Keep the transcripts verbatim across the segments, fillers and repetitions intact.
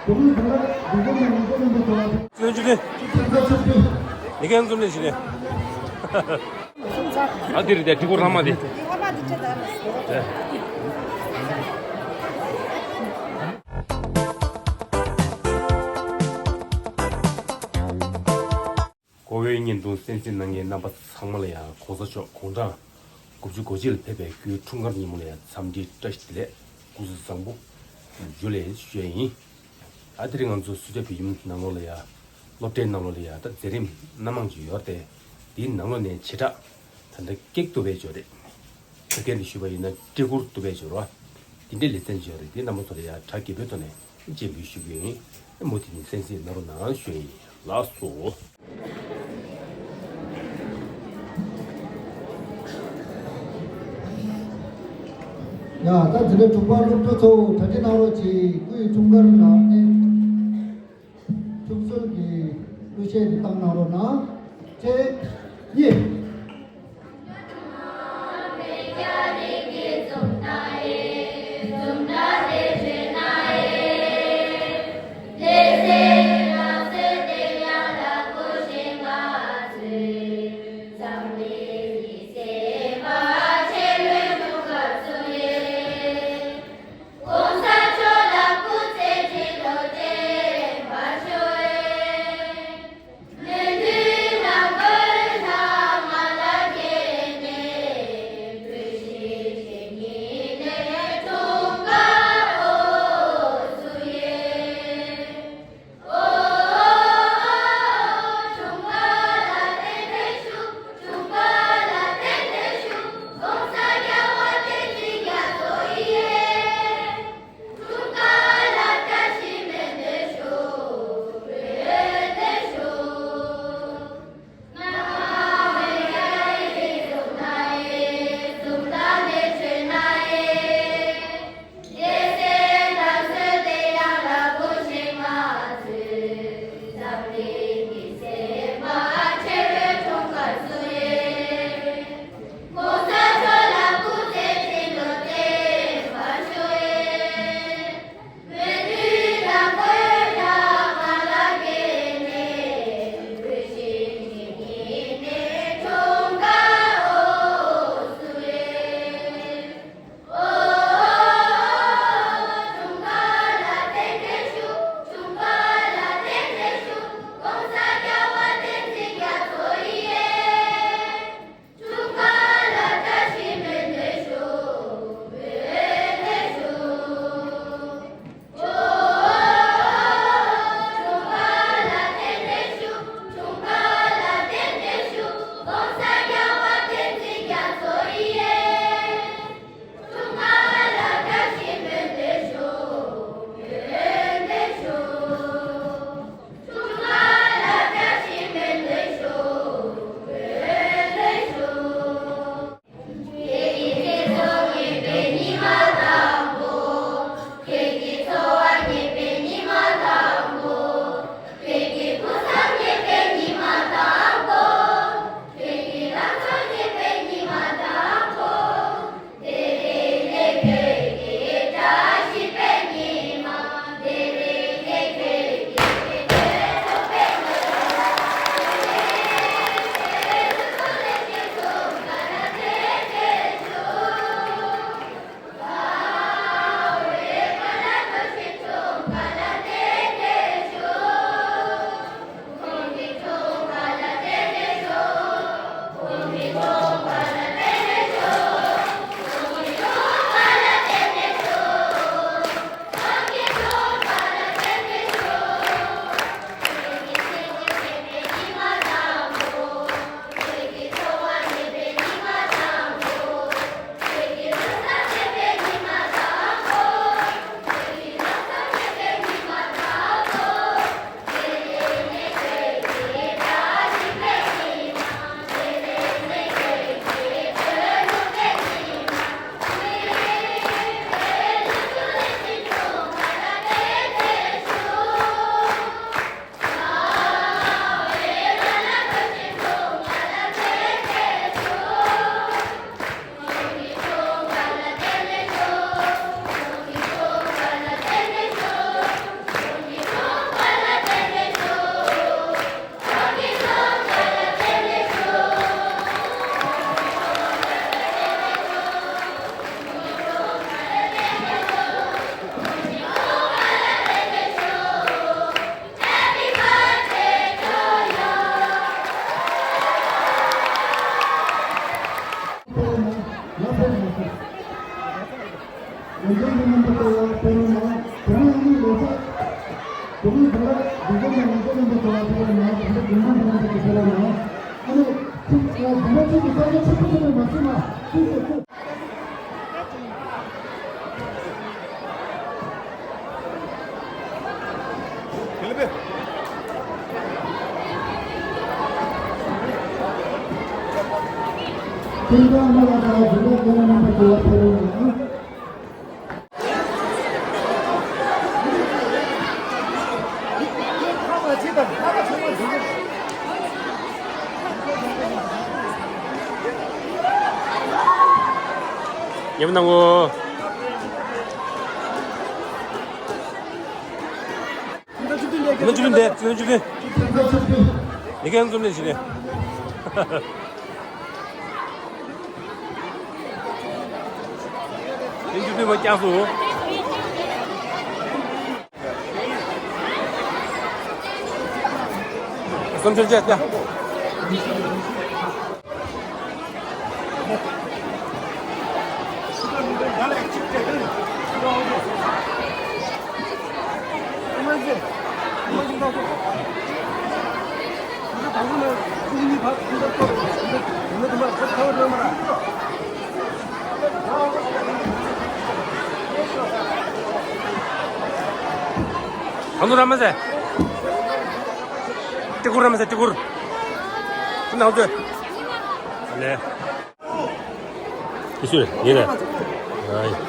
བཙོན་བཅུག་ནི། ནི་ཀན་བཙོན་ལས་བྱེད་ནི། ཨ་དེ་རེད་དེ་གྲི་གུ་ལྷག་མ་དེ། གོ་བའི་བརྙན་ཐུང་གསན་གཟིགས་གནང་མཁན་རྣམ་པ་ཚང་མ་ལ་ཡང་གོང་ས་མཆོག་དགུང་གྲངས་དགུ་བཅུ་གོ་གཅིག་ལ་ཕེབས་པའི་སྐུའི་འཁྲུངས་སྐར་ཉིན་མོ་ལ་ཡང་འཚམས་འདྲི་བཀྲ་ཤིས་བདེ་ལེགས་སྐུ་གཟུགས་བཟང་པོ་ཇུ་ལེ་ཞུ་ཡ་ཡིན། ཨ་དེ་རིང་ང་ཚོ་སུ་ཇཱ་བོད་ཁྱིམ་ནང་ལོགས་ལ་ཡང་སློབ་གྲྭའི་ནང་ལོགས་ལ་ཡང་ད་མཛད་རིམ་སྣ་མང་ཅིག་ཡོད་རེད་དེ། དེའི་ནང་ལོགས་ནས་བྱེ་བྲག་ད་ལྟ་ཀེག་གཏུབ་པའི་ཇོ་རེད། ཕ་སྐད་དུ་ཞུས་པ་ཡིན་ན་སྤྲེའུ་ཁུར་གཏུབ་པའི་ཇོ་རེད་བ། དེ་འདྲའི་ལེ་ཚན་ཅིག་ཡོད་རེད། དེ་རྣམ་པ་ཚོ་ལ་ཡང་གྲ་རྒྱས་པོའི་ཐོག་ནས་སྤྱན་འབུལ་ཞུ་གི་ཡིན། མུ་མཐུད་ནས་གསན་གཟིགས་གནང་རོགས་གནང་ཞུ་ཡིན། ལགས་སོ། ཡ་ད་འཛིན་གྲྭ་དྲུག་པ་སློབ་ཕྲུག་ཚོ་གྲ་སྒྲིག་གནང་རོགས་གྱིས། སྐུའི་འཁྲུངས་སྐར་ནང་ནས་འཁྲུངས་གསོལ་གྱི་གླུ་གཞས་འདི་བཏང་གནང་རོགས་གནང་། གཅིག་གཉིས། ཉེ་བོ་གནང་གོ། ཉེ་བོ་བཅུ་བདུན་འདས། ཉེ་བོ་བཅུ་བདུན། ཉེ་གན་འཛོམས་ནས་ཞིག་ནས། ཉེ་བོ་བཅུ་བདུན་མ་བསྐྱངས་སོང་། བསམ་འཆར་བྱས་ཏེ། ཨ་ནུ་ར་མ་ཟེ། ཏི་ཀུར་ར་མ་ཟེ། ཏི་ཀུར། ཁྱིམ་ནང་ཚོས། ལེ། ཏི་ཤུ་ཡིན་ལ། ཨ་ཡིན།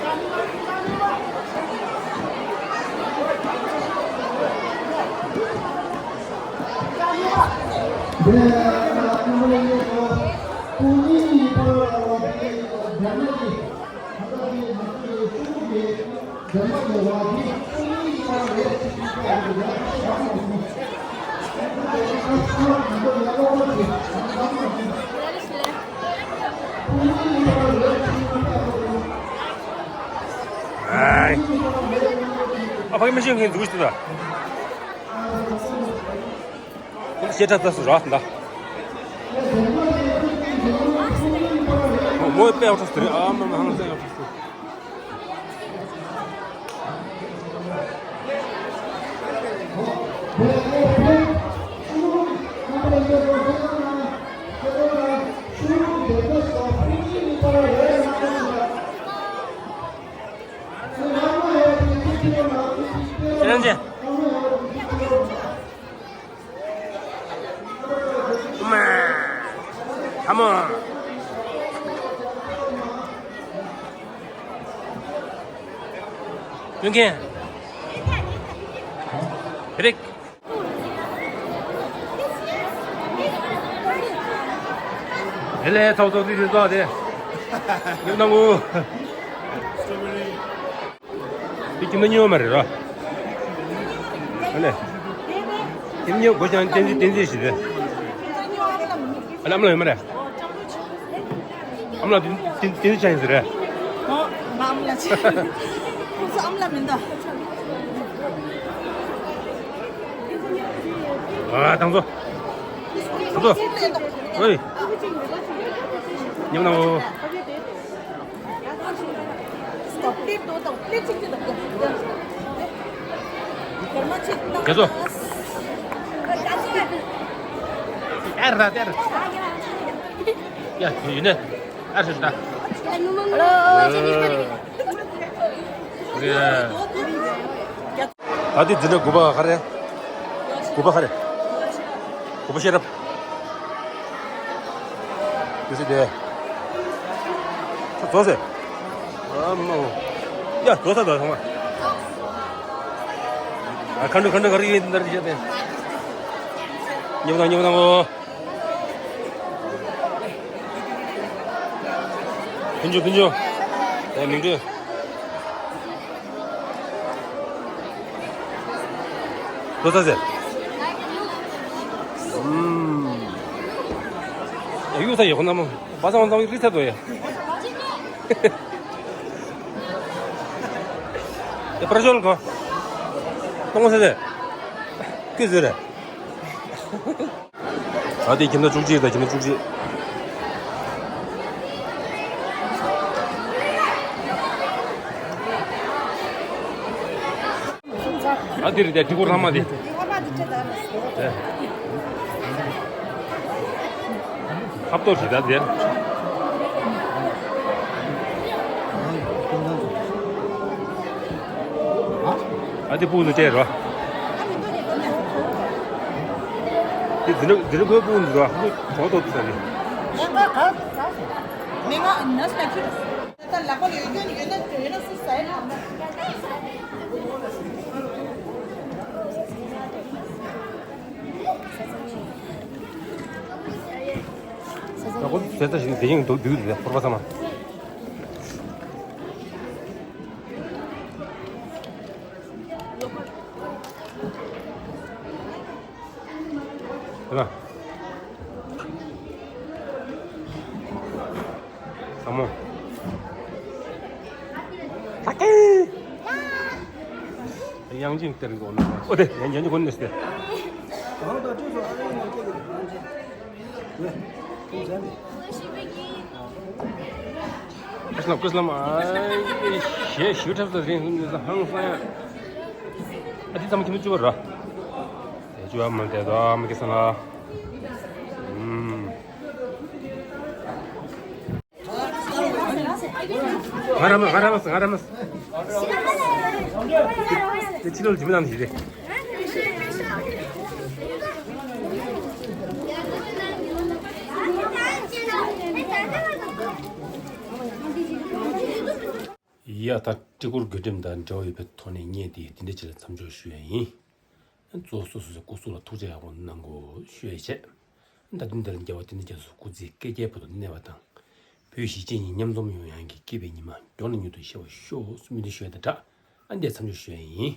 ཨ་ཕ་གི་མི་ཤེས་མཁན་འཛུགས་ཤིག་ད། ཁོང་ཤེས་ཁྲ་ལྟ་སུ་རག་ད། མོ་དཔེ་ཡག་ཐུག་ཟེར། ཨ་མ་མ་ཧང་སང་ཡག་ཐུག་ཟེར། ཁྱེད་རང་ཅན། མ། ཨ་མ། ཀུན་མཁྱེན། བེ་རིག། དེ་ལས་ཚོགས་གཙོ་དེ་རིགས་ཚོགས་དེ། ཉོབ་གནང་གོ། འདི་ཁྱིམ་ན་ཉོ་མ་རེད་རོ། ཨ་ལེ། ཁྱིམ་ཉོ་སྒོ་ཅང་བསྟན་འཛིན་བསྟན་འཛིན་ཞིག་རེད། ཨ་ལེ་ཨ་མ་ལ་ཡོད་མ་རེད། ཨ་མ་ལ་བསྟན་བསྟན་འཛིན་ཅང་ཡིན་ཟེར་རེད། ཨོ། ང་ཨ་མ་ལ་ཆེ། ཁོང་ཚོ་ཨ་མ་ལ་མིན་ད། ཨ་དང་ཚོ། དང་ཚོ། ཨོ་ཡ། ཉམས་ན་འོ། རྒྱ་མཚོ། ཨེ་ར་ད་ཨེ་ར། ཡ་ཡིན་ནས་ཨ་ར་ད། ད་དེ་འཛིན་གྲྭ་དགུ་པ་ག་རེ། དགུ་པ་ག་རེ། དགུ་པ་ཤེས་རབ། དེ་ཚོ་དེ། ཚོ་ཚོ་ཟེར། ཨ་མ། ཡ་ཚོ་ས་དང་ཚང་མ། ཨ་ཁ་འདྲུ་ཁ་འདྲུ་ག་རེ་ཡིན་འདར་བྱས་ཏེ། ཉོབ་དང་ཉོབ་དང་འོ། ཕུན་ཆུ་ཕུན་ཆུ། ཨེ་མིང་འདྲུ། ལོ་ཙཱ་ཟེར། ཨུམ། ཡ་གཡུག་ས་ཡོད་ཁོ་ན་མོ། བ་ཚང་བ་ཚང་རི་ཚ་དོ་ཡ། ཡ་པར་ཤོལ་གོ། ཏོང་ས་ཟེར། ཀི་ཟེར། ཨ་དེ་ཁྱིམ་ན་བཅུ་གཅིག་དང་ཁྱིམ་ན་བཅུ་གཅིག་ཨ་དེ་རེད་དེ། དྲི་གོ་ལྷག་མ་དེ། ཧབ་ཏོག་ཞིག་ད་དེ། ཨ་དེ་སྤུ་གུ་ཚོ་སྤྲད་རོགས། དེ་འཛིན་གྲྭ་འཛིན་གྲྭ་ཁོའི་སྤུ་གུ་འཛིན་རོགས། ཁོ་གྲོགས་ཏོག་ཙམ་རེད། ད་ལག་པ་ལ་ཡོད་རྒྱུ་ཡོད་ན་ཡོད་ན་སུ་ཟ་ཡ་ལ། ད་ཁོ་ཟས་ཚ་ཞིག་དེ་ཡིན་འདུག་འདུག་རེད། ཕོར་པ་ཚང་མ། དེ་ལ། ཟ་མོ། ད་ཀེ། དབྱངས་ཅན་གཏེར་མགོན་ནོ། ཨོ་དེ་ཡང་ཡང་ཅི་གོན་ནས་སྟེ། ཀུ་སླམ་ཀུ་སླམ། ཨ་ཞེས་ཞུ་ཐབས་ས་རིང་ཧུན་ནས་ཧང་སང་ཡ། ཨ་དེ་ཚང་མ་ཁྱིམ་ནས་བཅུ་བ་ར། དེ་བཅུ་བ་མ་དེ་དོ་མ་ཀི་སང་ལ། ཨུམ། ང་ར་མ་ང་ར་མ་ང་ར་མ། དེ་ཕྱི་ལོགས་ལ་ཇི་མི་དང་ཞིག་རེད། ཡ་ད་སྤྲི་གོར་བགོ་འགྲེམས་དང་འབྲེལ་བ་ཡོད་པའི་ཐོག་ནས་ངས་དེ་དེ་འདྲ་ཅིག་ལ་མཚམས་འཇོག་ཞུ་ཡ་ཡིན། གཙོ་བོ་སོ་སོའི་སྐུ་གཟུགས་ལ་ཐུགས་རྗེ་ཡག་པོ་གནང་དགོས་ཞུ་ཡ་བྱས། ད་དུང་འདིར་རྒྱལ་བ་དོན་གྲུབ་རྒྱ་མཚོ་སྐུ་ཚེ་བསྐལ་བརྒྱའི་བར་དུ་གནས་པ་དང་། བོད་གཞིས་བྱེས་གཉིས་མཉམ་འཛོམས་ཡོང་ཡག་གི་སྐྱིད་པའི་ཉི་མ་མགྱོགས་ནས་མྱུར་དུ་ཤར་བར་ཤོག་སྨོན་འདུན་ཞུ་ཡ་དང་སྦྲགས། ཨ་འདིར་མཚམས་འཇོག་ཞུ་ཡ་ཡིན།